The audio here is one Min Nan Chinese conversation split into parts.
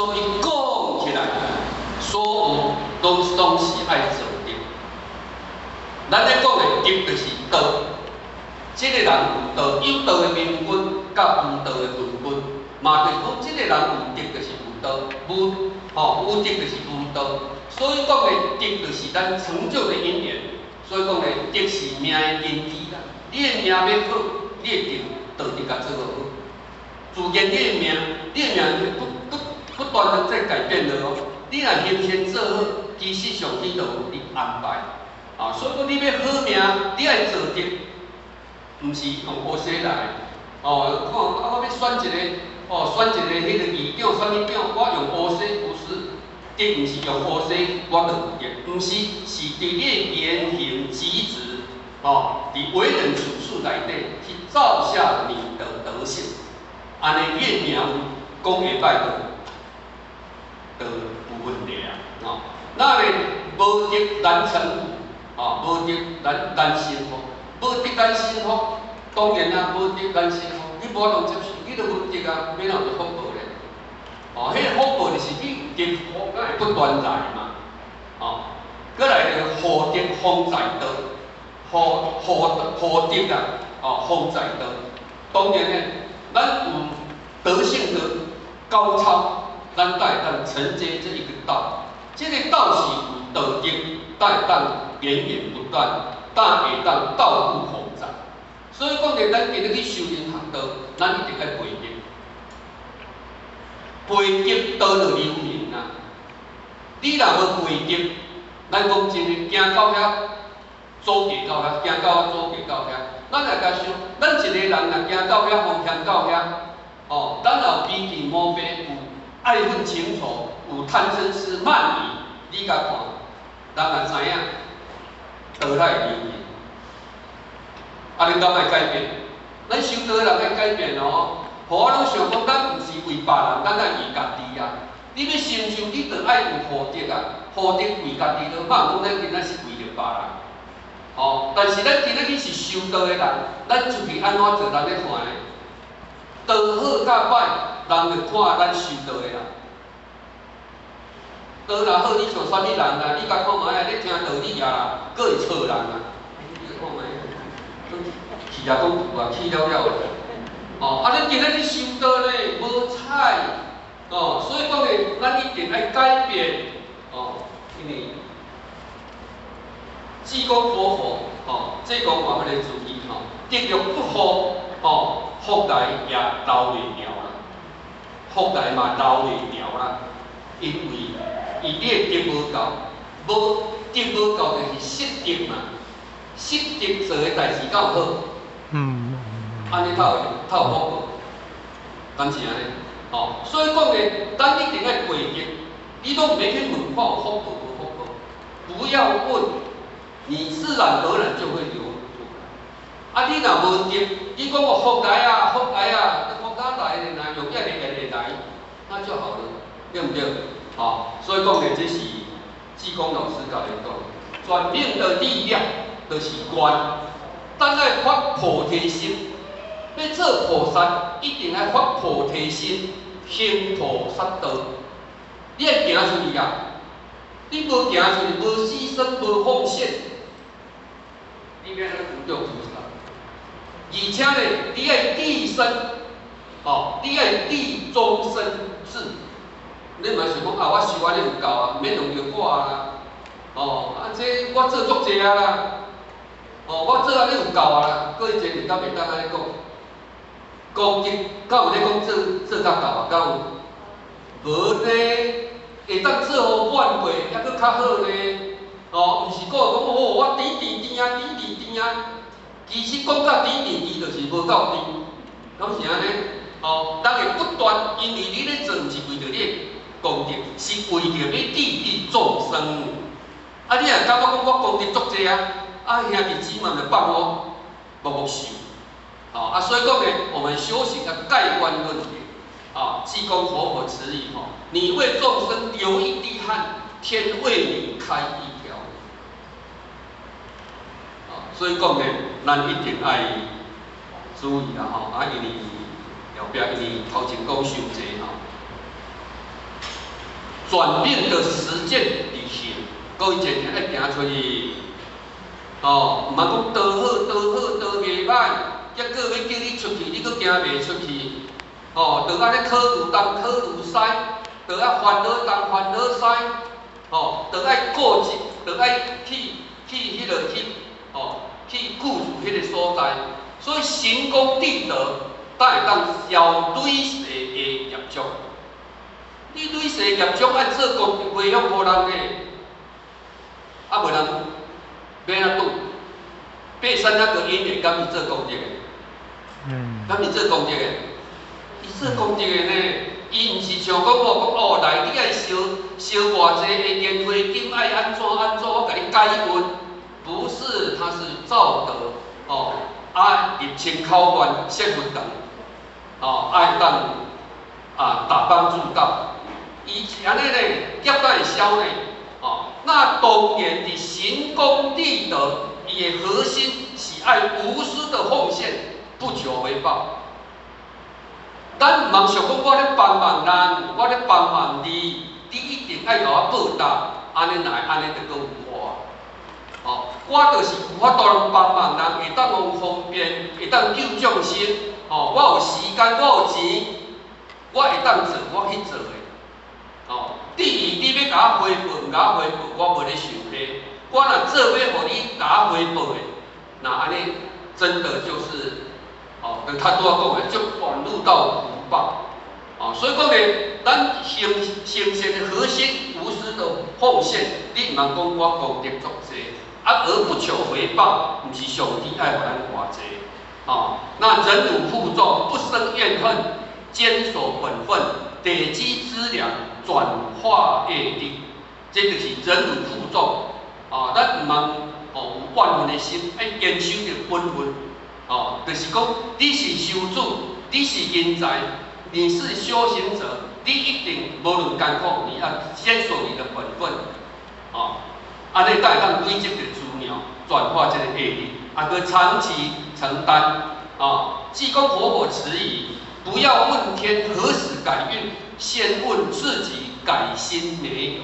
所以講起來，所有攏是愛做德。咱咧講的德就是道，這个人有道，有道的明君，佮無道的昏君，嘛就是講，這个人有德就是有道，無吼有德就是無道。所以講的德就是咱成就的因緣。所以講的德是命的根基啦。你的命欲好，你的德就得共做好。自然你的命，你的命不不不斷的在改變的哦。你若行善做好，其實上天就有佇安排。啊，所以講你欲好命，你愛做德，毋是用烏西來。哦，看啊，我欲選一個，哦，選一個彼个議長，選物長，我用烏西，有時德毋是用烏西，我就有德，毋是，是佇你的言行舉止，哦，佇為人處事內底去造下你的德性，按呢你的命講會歹就有問題啊，哦，那咧無德難成佛，哦，無德難成佛，無德難成福，當然啦，無德難成福，你無法度接受，你都無德啊，欲怎有福報咧？哦，彼个福報就是你有德福，才會不斷來嘛，哦，閣來就護德方在道，護護護德啊，哦，方在道。當然咧，咱有德性的高超，咱才會當承接這一個道。這个道是有道德，才會當源源不斷，才會當道不復雜。所以講咧，咱今日去修行學道，咱一定愛培德。培德道就留名啊！你若無培德，咱講真的，行到遐，祖地到遐，行到遐祖地到遐，咱來共想，咱一個人若行到遐，風險到遐，哦，咱若有脾氣毛病，有愛恨情仇，有貪嗔痴慢疑，你共看，人也知影，道來會留名。啊，恁敢愛改變？咱修道的人愛改變哦。予我攏想講，咱毋是為別人，咱愛為家己啊！你欲成就，你著愛有護德啊！護德為家己，就莫講咱今仔是為著別人。吼，但是咱今仔日是修道的人，咱出去按怎做，人咧看呢？道好佮歹，人就看咱修道的人。道若好，你像啥物人啊？你共看覓啊？咧聽道理啊啦，閣會錯人啊！你共看覓啊？去也講有啊，去了了的。哦，啊！恁今仔日修道呢，無彩哦，所以講呢，咱一定愛改變哦，因為濟公活佛吼，濟公嘛彼个注意吼，德若不護吼，福來也留袂牢啦，福來嘛留袂牢啦，因為伊你的德無夠，無德無夠就是失德嘛，失德做的代誌敢有好？按呢才有才有福報，敢是按呢？吼，所以講呢，咱一定愛培德，你攏毋免去問看有福報無福報，不要問，你自然而然就會流出來。啊，你若無德，你講我福來啊，福來啊，福哪來的？若用業力會來，那就好了，對毋對？吼，所以講呢，這是濟公老師共咱講，轉命的力量就是願，咱愛發菩提心。欲做菩薩，一定愛發菩提心，行菩薩道。你愛行出去啊！你無行出去，無犧牲，無奉獻，你欲按怎得到菩薩？而且呢，你愛利生，哦，你愛利終身智。你嘛想講啊，我修按呢有夠啊，毋免用著我啦。哦，啊這我做足濟啊啦。哦，我做按呢有夠啊啦，閣一個你敢會當按呢講？功德敢有咧講做做較夠啊？敢有？無呢，會當做予滿過，猶閣較好呢。哦，毋是講講哦，我甜甜甜啊，甜甜甜啊，其實講甲甜甜甜，就是無夠甜，敢是按呢？哦，人會不斷，因為你咧做，毋是為著你的功德，是為著欲利益眾生。啊，你若感覺講我功德足濟啊，啊兄弟姊妹就放我默默受。哦，啊，所以講呢，我們修行要蓋棺論定。啊，濟公活佛慈語吼，你為眾生流一滴汗，天為你開一條路。啊，所以講呢，咱一定愛注意啦吼，啊，因為後壁因為頭前講傷濟吼。轉變的實踐佇行，各位前面愛行出去，哦，毋通講道好道好道袂歹，結果欲叫你出去，你閣行袂出去，哦，就按呢考慮東考慮西，就愛煩惱東煩惱西，哦，就愛顧及，就愛去彼个去，哦，去顧住彼个所在，所以神功地德，才會當消累世的業障。你累世業障愛做功德回向予人呢，啊無人欲按怎拄？爬山那個因緣，敢是做功德的？敢是做功德的？伊做功德的呢，伊毋是像講哦，講哦來，你愛燒燒偌濟的煙花金，愛按怎按怎，我共你解運。不是，他是造德哦，啊入清口願設佛堂，哦，愛當啊達幫助道。伊是按呢呢，業才會消呢，哦，那當然佇神功地德，伊的核心是愛無私的奉獻，不求回報。咱毋通想講我咧幫忙人，我咧幫忙你，你一定愛共我報答，按呢來，按呢就閣有我。哦，我就是有法度幫忙人，會當予方便，會當救眾生。哦，我有時間，我有錢，我會當做，我去做的。哦，至於你欲共我回報，毋共我回報，我無咧想彼。我若做欲予你共我回報的，那按呢真的就是，哦，就較拄仔講的，就轉入到福報。哦，所以講呢，咱行行善的核心，無私的奉獻，你毋通講我功德足濟，啊而不求回報，毋是上帝愛予咱偌濟。哦，那忍辱負重，不生怨恨，堅守本分，累積資糧，轉化業力，這就是忍辱負重。哦，咱毋通哦有怨恨的心，愛堅守著本分。哦，就是講你是修主，你是人才，你是修行者，你一定無論艱苦，你要堅守你的本分。哦，按呢才會當累積著資糧，轉化這個業力，啊，閣長期承擔。哦，濟公活佛遲疑，不要問天何時改運，先問自己改心沒有。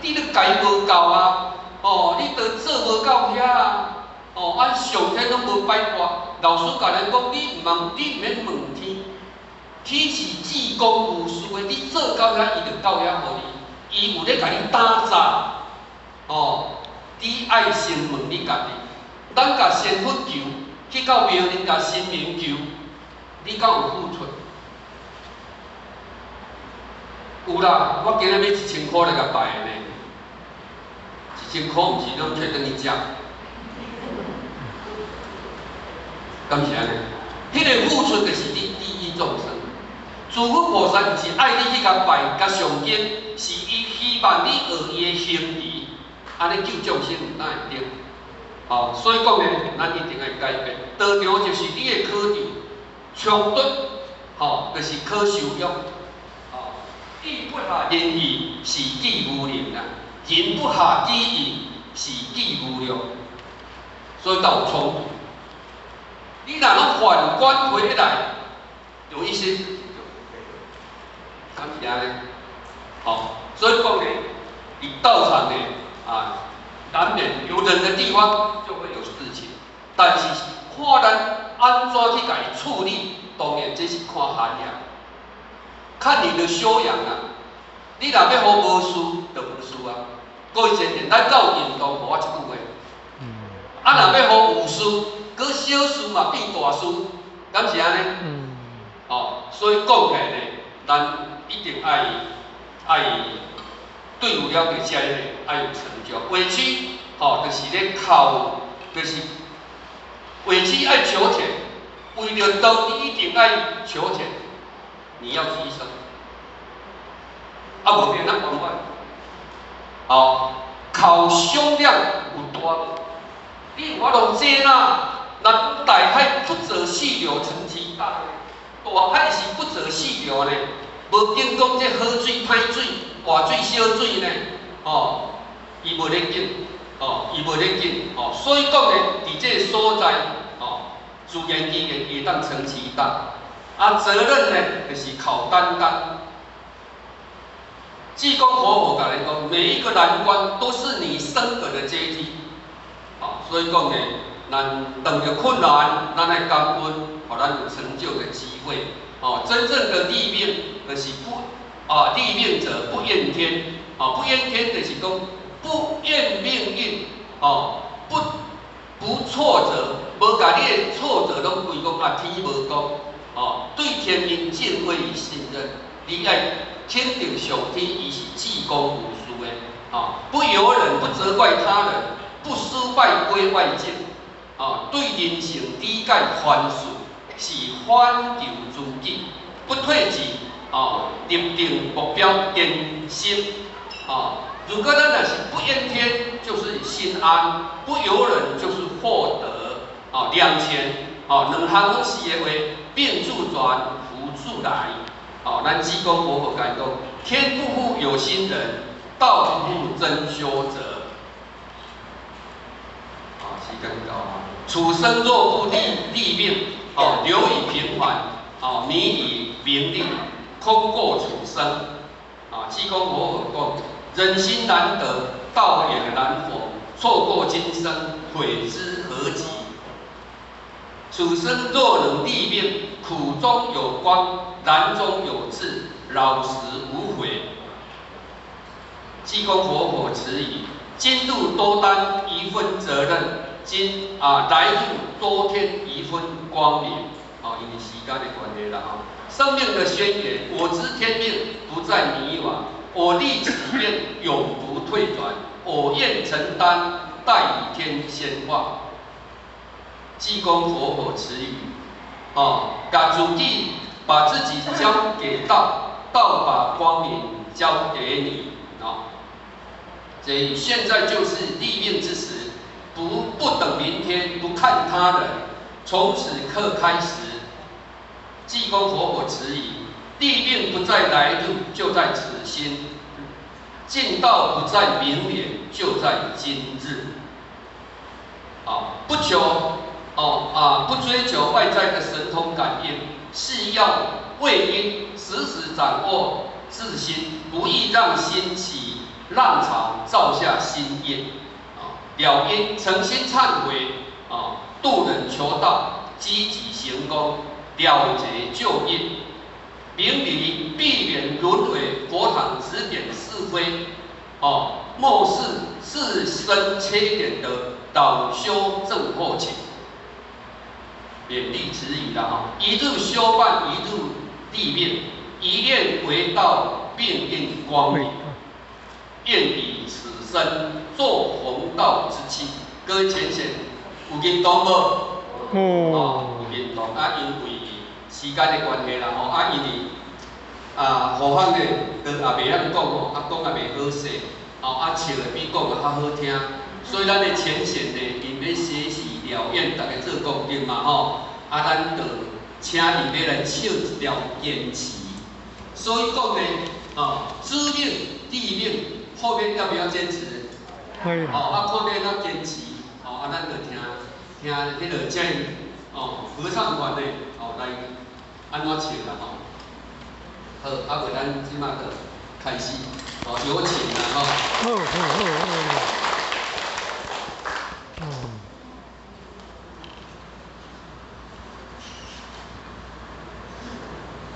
你都改無夠啊！哦，你都做無到遐啊！哦，按上天攏無擺脫。老師共咱講，你毋通，你毋免問天，天是至公無私的，你做到遐，伊就到遐予你。伊有咧共你打雜。哦，你愛先問你家己。咱共仙佛求，去到廟裡共神明求，你敢有付出？有啦，我今日買1000箍來共拜的呢。1000箍毋是攏揣轉去食，敢是按呢？彼个付出就是你利益眾生。諸佛菩薩毋是愛你去共拜、共誦經，是伊希望你學伊的行持，按呢救眾生哪會對？哦，所以講呢，咱一定愛改變。道場就是你的考場，衝突，吼，就是考修養。哦，義不下人意，是己無能啊；人不下己意，是己無量。所以才有衝突。你若攏反觀回來，有一些就敢是按呢？好，所以講呢，佇道場呢，啊，難免有人的地方就會有事情，但是看咱按怎去共伊處理，當然這是看涵養，看你的修養啊。你若欲予無事，就無事啊。各位前人，咱敢有認同無我這句話？啊，若欲予有事，閣小事嘛變大事，敢是按呢？哦，所以講起來呢，咱一定愛對付了這個愛有成就。委屈，吼，就是咧哭，就是委屈愛求錢，為著道你一定愛求錢，你要犧牲，啊無變哪辦法？哦，口胸量有大無？你有法度接納？那大海不擇細流成其大，大海是不擇細流呢，無經講這好水歹水，大水小水呢，哦，伊無咧緊，哦，伊無咧緊，哦，所以講呢，佇這個所在，哦，自然機緣會當成其大，啊，責任呢，就是靠擔當，濟公活佛共咱講，每一個難關都是你升格的階梯。啊，所以講呢，咱遇著困難，咱愛感恩，予咱有成就的機會。哦，真正的立命就是不啊，立命者不怨天，哦，不怨天就是講不怨命運，哦，不挫折，無共你的挫折攏歸講啊天無公，哦，對天命敬畏與信任，你愛肯定上天伊是至公無私的，哦，不尤人，不責怪他人，不失敗歸外境，哦，對人生理解寬恕。是反求諸己，不推己，哦，立定目標，堅心，哦。如果咱若是不怨天，就是心安；不尤人，就是獲得，哦，兩全，哦，兩項攏是的話，命自轉，福自來，哦，咱濟公活佛共講，天不負有心人，道不負真修者。啊，時間到啊！此生若不立命，哦，流於平凡，哦，迷於名利，空過此生。啊，濟公活佛講，人心難得，道緣難逢，錯過今生，悔之何及？此生若能立命，苦中有光，難中有智，老時無悔。濟公活佛慈語，今日多擔一分責任，今啊來日多添一分光明。哦，因為時間的關係啦，吼。生命的宣言：我知天命，不再迷惘。我立此願，永不退轉。我願承擔，代天宣化。濟公活佛慈語，哦，共自己把自己交給道，道把光明交給你，哦。這現在就是立命之時，不等明天，不看他人，從此刻開始。濟公活佛慈語，立命不在來日，就在此心；進道不在明年，就在今日。啊，不求哦啊，不追求外在的神通感應，是要為因，時時掌握自心，不易讓心起浪潮，造下新業。啊，了因，誠心懺悔，啊，度人求道，積極行功，了結舊業，明理避免淪為佛堂指點是非，哦，漠視自身缺點的惱羞症候群。勉勵之語啦，哈！一日修辦，一日立命，一念為道，命運光明。願以此生做弘道之器。各位淺顯有認同無？哦，有認同啊，因為時間的關係啦，吼啊，因為啊，何況呢，都也袂曉講吼，啊，講也袂好勢，哦，啊，唱的比講的較好聽，所以咱的淺顯呢，𪜶欲學習了願，逐家做功德嘛，吼，啊，咱就請𪜶欲來唱一條堅持。所以講呢，哦，知命、立命，後面要不要堅持？會。哦，啊，看欲按怎堅持，哦，啊，咱就聽聽彼个這哦合唱團的哦來按怎唱啦吼。好，啊，無咱這馬就開始，哦，有請啦吼。好好好好。